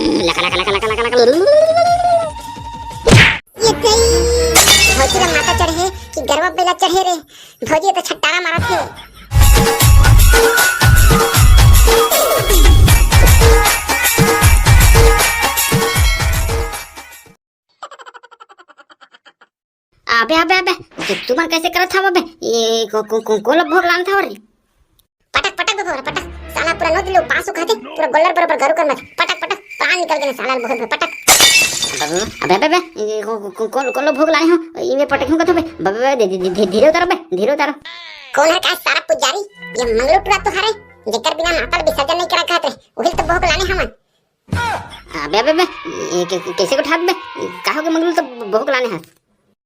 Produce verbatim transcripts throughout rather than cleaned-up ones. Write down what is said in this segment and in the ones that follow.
लका, लका, लका, लका, लका, लका। ये तेरी भौजी ला माता चढ़े कि गरवा बेला चढ़े रे? भौजी तो छट्टारा मारत हे। अबे, अबे, अबे, तु-, तुमन कैसे करत हव बे? ये को-, को-, को-, कोन ल भोग लानत हव रे? पटक, पटक बे भोगरा, पटक। साला पूरा नौ दिन ले उपास हो खाते, पूरा गोल्लर बरोबर गरू कर मत। पटक, पटक, प्राण निकल गए साला ल भोग में, पटक। अबे, अबे, अबे, ये को-, को-, को-, कोन, कोन ल भोग लाने हो? ये मैं पटक हूँ कथो बे। बे, बे, बे, धीरे, धीरे, धीरे उतारो बे, धीरे उतारो। कौन है का सारा पुजारी? ये मंगलू टुरा तो हरे, जेकर बिना माता ल विसर्जन नहीं करा कहत रहे, वही तो भोग लाने हमन। अबे, अबे, अबे, ये के-, के-, कैसे को ठाक बे? का हो के मंगलू तो भोग लाने हस?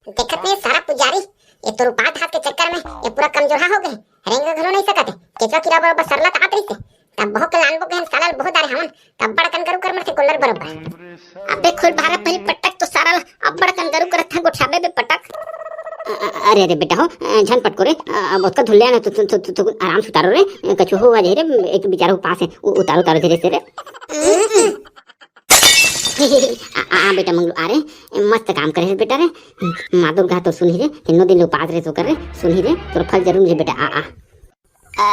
देखत नहीं सारा पुजारी, ये तोर उपास हाथ के चक्कर में ये पूरा कमजोरहा हो गए, रेंग घलो नहीं सकत है। केचवा कीरा बरोबर सरलत आत रहिसे, तब भोग लानबो कहन साला ल बहुत डारे हमन, तब बड़ कन गरू कर मरथे गोल्लर बरोबर। अबे खोल भारा पहली पटक तो सारा ल, अब बड़ कन गरू करत था गोठाबे बे पटक। अ-, अ-, अरे, अरे बेटा हो, अ, झन पटको रे, अ, अब ओतका धुल्ले ना, तू, तू, तू, तू, तू आराम से उतारो रे, अ, कछु हो आ जाही रे, एक बेचारा उपास है, उ-, उतारो, उतारो धीरे से रे। आ, आ, आ बेटा मंगलू, आ रे, मस्त काम करे रे बेटा रे। माँ दुर्गा तो सुनही रे, तीनों दिन ले उपास रहे तो कर रे, सुनही रे, तोर फल जरूर मिले बेटा, आ, आ।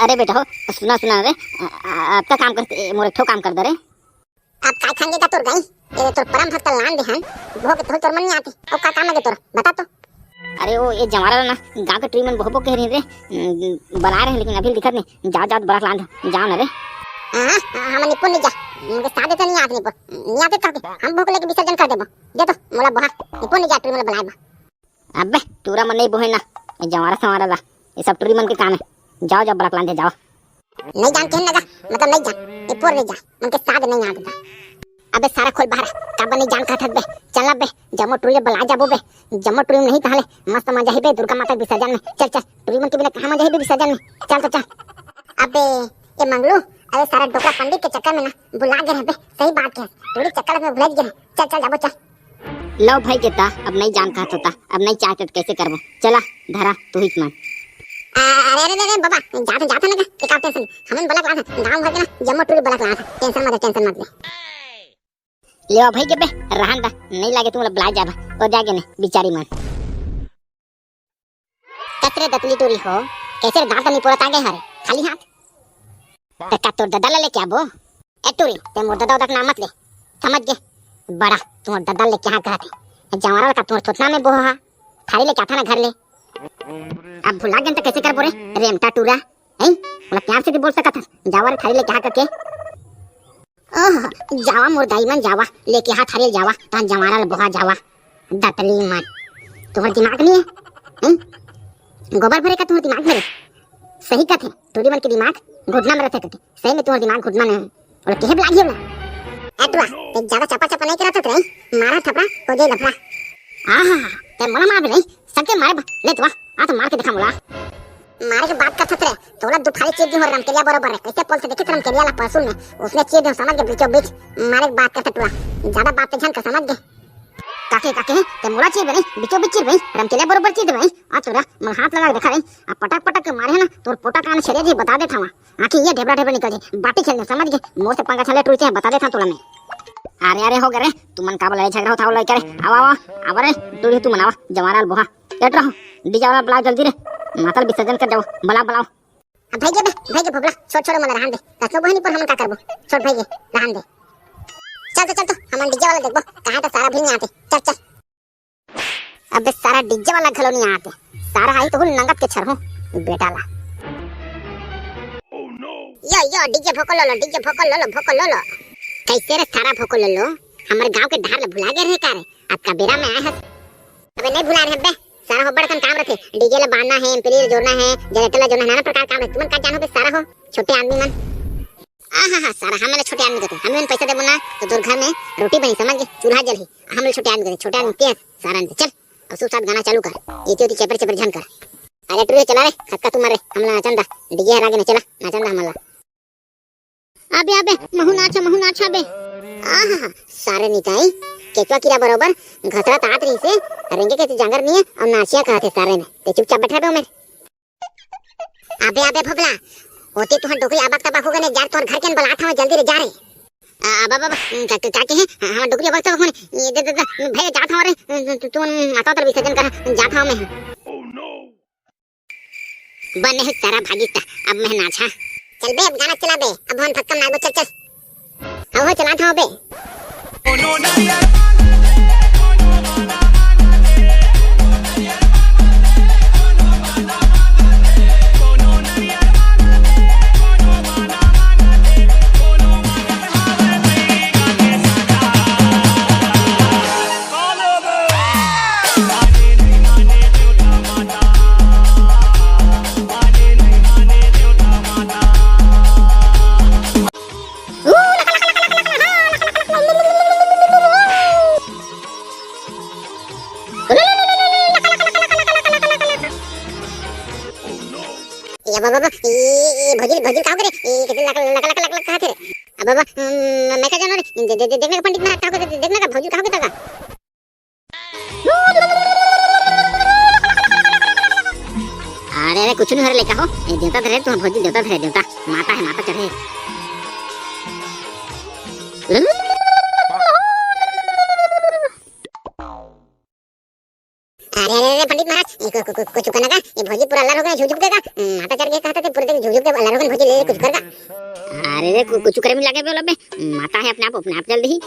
अरे बेटा हो, सुना, सुना रे, आ, आ, अतका काम करते, मोर एक ठो काम कर दे रे। अब काय खान देता तोर गई? ये तोर परम भक्त लान दे हन, भोग धोल तोर मन नहीं आती, अब का काम लगे तोर, बता तो। अरे ओ, ये जंवारा ला ना, गाँव के टुरी मन बोहबो कह रही रे, उम, बला रहे लेकिन अभी दिखत नहीं, जाओ, जाओ, बला के लान दो, जाओ ना रे। हाँ, हाँ, हम निपुण नहीं जा, उनके साथ तो नहीं आते निपुण, नहीं आते तो हम भोग लेके विसर्जन कर देबो, दे तो, मोला बोहा, निपुण नहीं जा, टुरी मन बलाए बा। अबे, टूरा मन नहीं बोहे ना, ये जंवारा संवारा ला, ये सब टुरी मन के काम है। जाओ, जाओ, बला के लान दे, जाओ। नहीं जान कहन लगा, मतलब नहीं जान, ये पोर नहीं जा, उनके साथ नहीं आदत बा। अबे सारा खोल बाहर, काबर नहीं जान कहत हस बे, चल ना बे, जम्मो टुरी बला जाबो बे, जम्मो टुरी नहीं कहले, मस्त मजा ही बे, दुर्गा माता के विसर्जन में, चल, चल, टुरी मन के बिना कहाँ मजा ही बे विसर्जन में, चल तो चल। अबे, ये मंगलू, अरे सारा डोकरा पंडित के चक्कर में ना, भुला गए हैं बे, सही बात है, टुरी चक्कर में भुला गए हैं, चल, चल, जाबो, चल। लो भाई के ता, अब नहीं जान कहत होता, अब नहीं चाहत तो कैसे करबो? चला, धरा, तू ही मान। आ, अरे, अरे, अरे, बाबा, जात, जात ना का, एक आप टेंशन, हमन बलक लात, गांव भर के ना, जम्मो टुरी बलक लात, टेंशन मत ले, टेंशन मत ले। लेवा भाई के बे, रहन दा, नहीं लागे तुमला बलाए जाबा, ओ जागे ने, बिचारी मन। कतरे दतली टूरी हो, कैसे रे दांत नहीं पोड़त आ गए हरे, खाली हाथ? त का तोर ददा ला लेके आबो? ए टूरी, ते मोर ददा उदा के नाम मत ले, समझ गे? बड़ा, तुम्हार ददा लेके हाँ कहत है, जंवारा का तुम्हार थोथना में बोहा, थारी लेके आता ना घर ले। अब भुला गेन त कैसे करबो रे, रेमटा टूरा, हैं? बोला प्यार से भी बोल सकत हस, जावा रे थारी लेके हाँ करके। ओह, जावा मोर दाई मन जावा, लेके हाथ हरेल जावा, तहन जंवारा ल बोहा जावा। दतली मन, तुम्हार दिमाग नहीं है, हैं? गोबर भरे का तुम्हार दिमाग भरे? सही कथे, टूरी मन के दिमाग घुटना में रहते कथे, सही में तुम्हार दिमाग घुटना में है। और केहे बलागी होला? ए टुआ, ते ज्यादा चपा चपा नहीं करत रही, मारा थपड़ा, हो जाए लफड़ा। आहा, ते मोला मार भी नहीं, सबके मारे बा, ले तो आ, आ तो मार के दिखा मोला। मारे के बात करथस रे, तोला दू फाली चीर दिहूं रमकेलिया बरोबर रे। कैसे पोल से देखिस रमकेलिया ला परसुल में, उसने चीर दिहूं समझ के बीचों बीच। मारे के बात करथस टुआ, ज्यादा बात पे झन कर समझ गे। काके, काके, ते मोला चीर बे नहीं, बीचों बीच चीर बे, रमकेलिया बरोबर चीर दे बे। आ तोरा, मैं हाथ लगा के देखा रही, आ पटक पटक के मारे है ना, तोर पोटा कान छेरे जी बता देत हवा। आंखी ये ढेबरा ढेबरा निकल जाए, बाटी खेलने समझ गे, मोर से पंगा चले टूरी चाहे बता देत हूं तोला मैं। अरे, अरे, हो गए रे, तुमन का बोला झगड़ा होता हो लइका रे, आवा, आवा, आवा रे, टूरी तुमन आवा, जंवारा ल बोहा। एट रहो, डीजे वाला बुलाओ जल्दी रे, माता ल विसर्जन कर जाओ, बुलाओ, बुलाओ। अब भाई के बे, भाई के भोबला, छोड़, छोड़, मला रहन दे। दस लोग वही नहीं पर हमन का करबो, छोड़ भाई के, रहन दे। चल तो, चल तो, हमन डीजे वाला देखबो, कहाँ तो सारा भी नहीं आते। चल, चल। अबे सारा डीजे वाला घलो नहीं आते, सारा आई तो हुल नंगत के छरहूं, बेटा ला। यो, यो, डीजे भोको लोलो, डीजे भोको लोलो, भोको लोलो। कैसे रे सारा भोको लोलो, हमर गांव के ढार ल भुला गए रहे का रे? अतका बेरा में आए हस। अबे नहीं भुला रहे बे, सारा हो बड़कन काम रथे, डीजे ला बांधना है, एमपीली ला जोड़ना है, जनरेटर ला जोड़ना है, नाना प्रकार काम है। तुमन का जानोगे सारा हो, छोटे आदमी मन। आहा हा, सारा हमन ला छोटे आदमी कहते, हमन पैसा देबो ना, तो तोर घर में रोटी बनी, समझ गे, चूल्हा जलही। हमन ला छोटे आदमी कहते, छोटे आदमी के सारा ने। चल, अब चुपचाप गाना चालू कर, एती ओती चेपर चेपर झन कर। अरे टुरी चला रे, खतका तू मारे, हमला नाचन दा, डीजे हर आगे ने चला, नाचन दा हमला। अबे, अबे, महू नाचा, महू नाचा बे। आहा, सारे निताई, केचवा कीरा बरोबर घसरत आत रहिसे, रेंगे के तो जांगर नहीं है, और नाचिया कहते सारे ने। ते चुपचाप बैठा बे उमेर। अबे, अबे, भोबला, होते तुहर डोकरी अबक तबक हो गने, जा रे, तुहर घर के बलात हवे, जल्दी रे, जा रे। आ, बाबा, बाबा, का, का, का के हे? हाँ, डोकरी अवस्था कौन? ये दे, दे, दे, भैया, जात हूँ रे, तू, तू, तू आता तर विसर्जन करा, जात हूँ मैं। बने हो सारा भागिस्ता, अब मैं नाचा। चल बे, अब गाना चला बे, अब हम फक्का मारबो, चल, चल। हाँ, हो, चलात हूँ बे। ये बाबा, बाबा, ये, ये भौजी, भौजी का हो रे? ये कैसे लक, लक, लक, लक, लक कहा थे? अब बाबा, हम्म, मैं क्या जानूं रे? दे, दे, दे, देखने का पंडित महाराज का हो, दे, देखने का भौजी का हो, का? अरे, अरे, कुछ नहीं हो रे लइका हो, ये देवता धरे, तुम्हारा भौजी देवता धरे, देवता, माता है, माता चढ़े। अरे, अरे, अरे, पंडित महाराज, ये कु-, कु-, कु-, कुछ करना का? ये भौजी पूरा अलर हो गए, झुक झुक के का? हम्म, माता चढ़ के कहता थे, पूरे दिन झुक झुक के अलर हो गए, भौजी ले, ले, कुछ कर का? अरे रे, कु-, कुछ करे में लागे बोला बे, माता है अपने आप, अपने आप चल दी।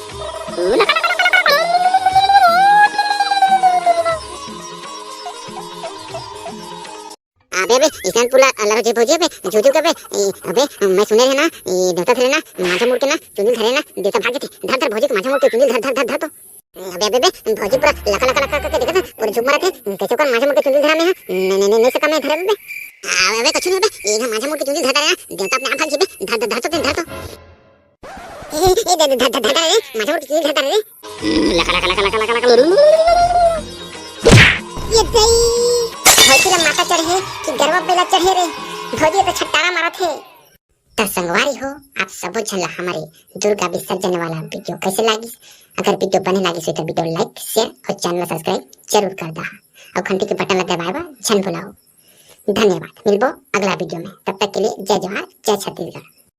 अबे, अबे, इसने पूरा अलर हो जे भौजी, अबे, झुक झुक के, अबे, ए, अबे, मैं सुने रहे ना, ये देवता धरे ना, माझा मुड़ के ना, चुंदी धरे ना, देवता भाग जाते, धर, धर, भौजी के माझा मुड़ के चुंदी धर, धर, धर, धर तो। अबे, अबे, अबे, भौजी पूरा लका, लका, लका, लका के देखत हे, पूरा झुक मारत हे, कैसे कोन माझा मुड़ के चुंदी धरा में हे? नहीं, नहीं, नहीं, नहीं सका मैं धरे बे। अबे, अबे, कुछ नहीं बे, ये ना माझा मुड़ के चुंदी धरा ना, देवता अपने आप भाग जी बे, धर, धर, धर तो, धर तो। ए, ए, ए, धर, धर, धर, धर रे, माझा मुड़ के चुंदी धर, धर रे। लका, लका, लका, लका, लका, लका। ये दई, भौजी ला माता चढ़े कि गरवा बेला चढ़े रे, भौजी तो छट्टारा मारत हे। त संगवारी हो, आप सबो झन ला हमारे दुर्गा विसर्जन वाला वीडियो कैसे लागिस? अगर वीडियो बने लागिस हो त वीडियो like, share और channel ला subscribe जरूर कर दहा और घंटी के बटन ला दबाए बर झन भुलाओ। धन्यवाद, मिलबो अगला वीडियो में, तब तक के लिए जय जोहार, जय छत्तीसगढ़।